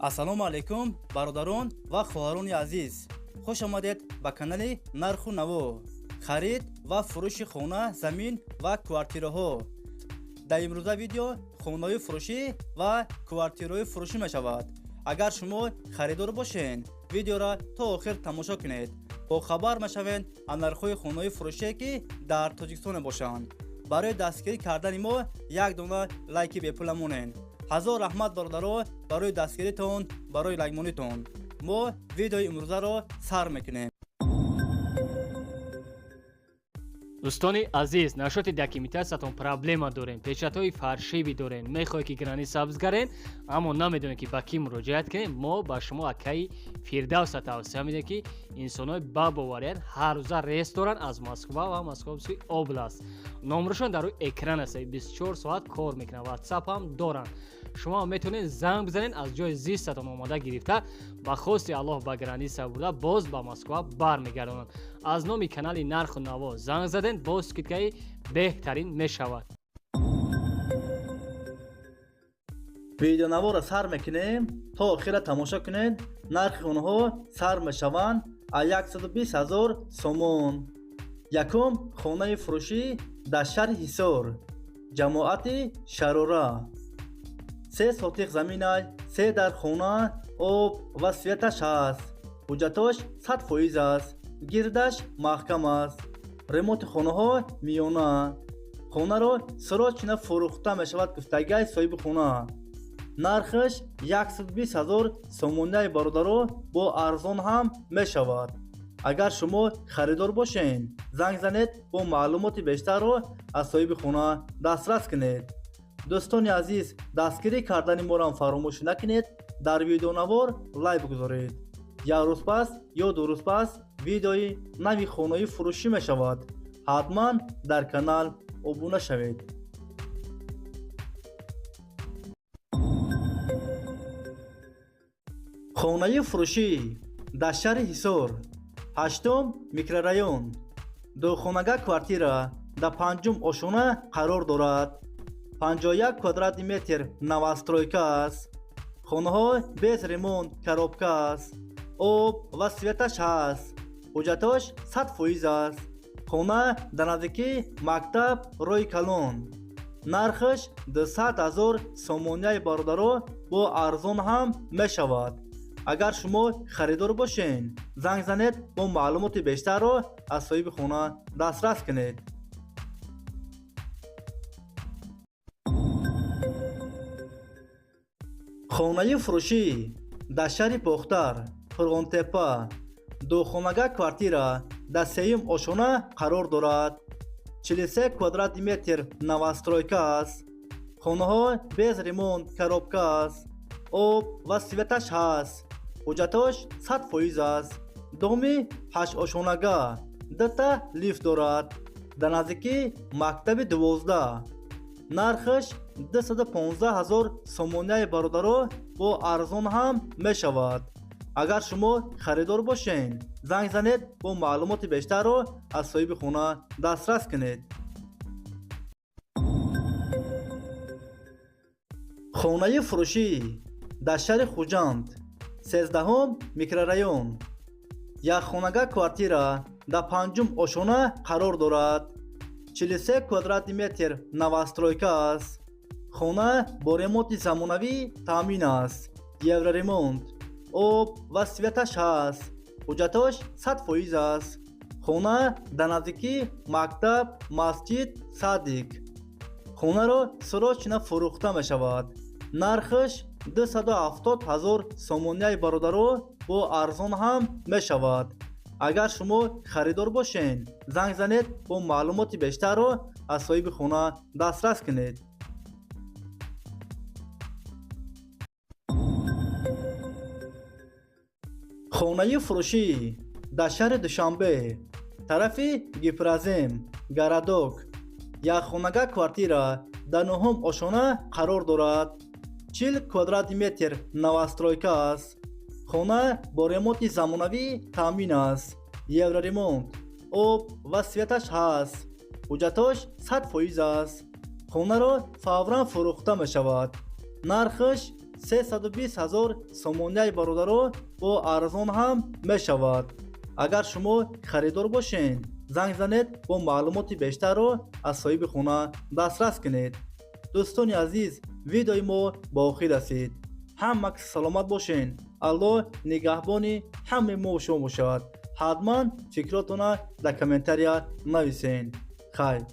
Ассалому алайкум, бародарон ва хоҳарони азиз. Хуш омадед ба канали Нарху Наво. Харид ва фурӯши хона, замин ва квартираҳо. Дар имрӯза видео хонаҳои фурӯшӣ ва квартираҳои фурӯшӣ мешавад. Агар шумо харидор бошед, видеоро то охир тамошо кунед. Бохабар мешавед аз нархҳои хонаҳои фурӯшие, ки дар Тоҷикистон мебошанд. Барои дастгирӣ кардани мо як дона лайки бепула монед. Ҳазор раҳмат, бародаро, барои дастгиритон, барои лайкмонитон. Мо видеои имрӯзаро сар мекунем. Дӯстони азиз, насчёти документатсиятон проблема дорем, печатҳои фальшивый дорем, мехоҳед, ки граница бизгарен, аммо намедонем, ки ба кӣ муроҷиат кунем. Мо ба шумо акаи Фирдавса тавсия медиҳем, ки инсонҳои бабоварият ҳар рӯза рейс доранд аз Москва ва Московский область. Номерашон дар рӯи экран аст, 24 соат кор мекунанд, ватсап ҳам доранд. Шумо метавонед занг бизанед, аз ҷои зистатон омода гирифта, ба хости Аллоҳ ба граница бурда, боз ба Москва бармегардонанд. Аз номи канали Нарху Наво занг заден, боз скидкаи беҳтарин мешавад. Видеонаворо сар мекунем, то охира тамошо кунед. Нархи онҳо сар мешаванд аз 120 ҳазор сомон. Якум хонаи фурӯшӣ дар шаҳри Ҳисор, ҷамоати Шарора. 3 сотиқ заминай, 3 дар хона, об ва светаш ҳаст. Ҳуҷҷатош 100% аст, гирдаш маҳкам аст. Ремонти хонаҳо миёна. Хонаро срочно фурӯхта мешавад, гуфтагиай соҳиби хона. Нархаш 120 ҳазор сомонаи, бародаро, бо арзон ҳам мешавад. Агар шумо харидор бошед, занг занед, бо маълумоти бештарро аз соҳиби хона дастрас кунед. Дӯстони азиз, дастгирӣ кардани моро фаромӯш накунед, дар видеонавор лайк бигузоред. Як рӯз пас ё 2 рӯз пас видеои нави хонаи фурӯшӣ мешавад. Ҳатман дар канал обуна шавед. Хонаи фурӯшӣ дар шаҳри Ҳисор, 8 микрорайон, духонага квартира дар 5 ошона қарор дорад. 51 квадратный метр новостройка аст. Хонаҳо без ремонт, коробка аст. Об ва светаш ҳаст. Ҳуҷҷатош 100% аст. Хона дар наздикии мактаб, роҳи калон. Нархаш 200 ҳазор сомонияи, бародаро, бо арзон ҳам мешавад. Агар шумо харидор бошед, занг занед, бо маълумоти бештарро аз соҳиби хона дастрас кунед. Хонаи фурӯшӣ дар шаҳри Бохтар, Қурғонтеппа, духонага квартира дар 3 ошона қарор дорад. 43 квадратный метр новостройка аст. Хонаҳо без ремонт, коробка аст. Об ва светаш ҳаст. Ҳуҷҷатош 100% аст. Доми 8 ошонага, 2 лифт дорад. Дар наздикии мактаби 12. Нархаш 215 ҳазор сомонияи, бародаро, бо арзон ҳам мешавад. Агар шумо харидор бошед, занг занед, бо маълумоти бештарро аз соҳиби хона дастрас кунед. Хонаи фурӯшӣ дар шаҳри Хуҷанд, 13 микрорайон, якхонага квартира дар 5 ошона қарор дорад. 43 квадратный метр новостройка аст. Хона бо ремонти замонавӣ таъмин аст. Евроремонт, об ва светаш ҳаст. Ҳуҷҷатош 100% аст. Хона дар наздикии мактаб, масҷид, садик. Хонаро срочно фурӯхта мешавад. Нархаш 270 ҳазор сомонияи, бародаро, бо арзон ҳам мешавад. Агар шумо харидор бошед, занг занед, бо маълумоти бештарро аз соҳиби хона дастрас кунед. Хонаи фурӯшӣ дар шаҳри Душанбе, тарафи Гипрозем, Городок, якхонага квартира дар 9 ошона қарор дорад. 40 квадратный метр новостройка аст. Хона бо ремонти замонавӣ таъмин аст. Евроремонт, об ва светаш ҳаст. Ҳуҷҷатош 100% аст. Хонаро фавран фурӯхта мешавад. Нархаш 320 ҳазор сомонияи, бародаро, бо арзон ҳам мешавад. Агар шумо харидор бошед, занг занед, бо маълумоти бештарро аз соҳиби хона дастрас кунед. Дӯстони азиз, видеои мо ба охир расид. Ҳама саломат бошед, Аллоҳ нигаҳбони ҳамаи мо шумо бошад. Ҳатман фикротона дар комментария нависен. Хайр.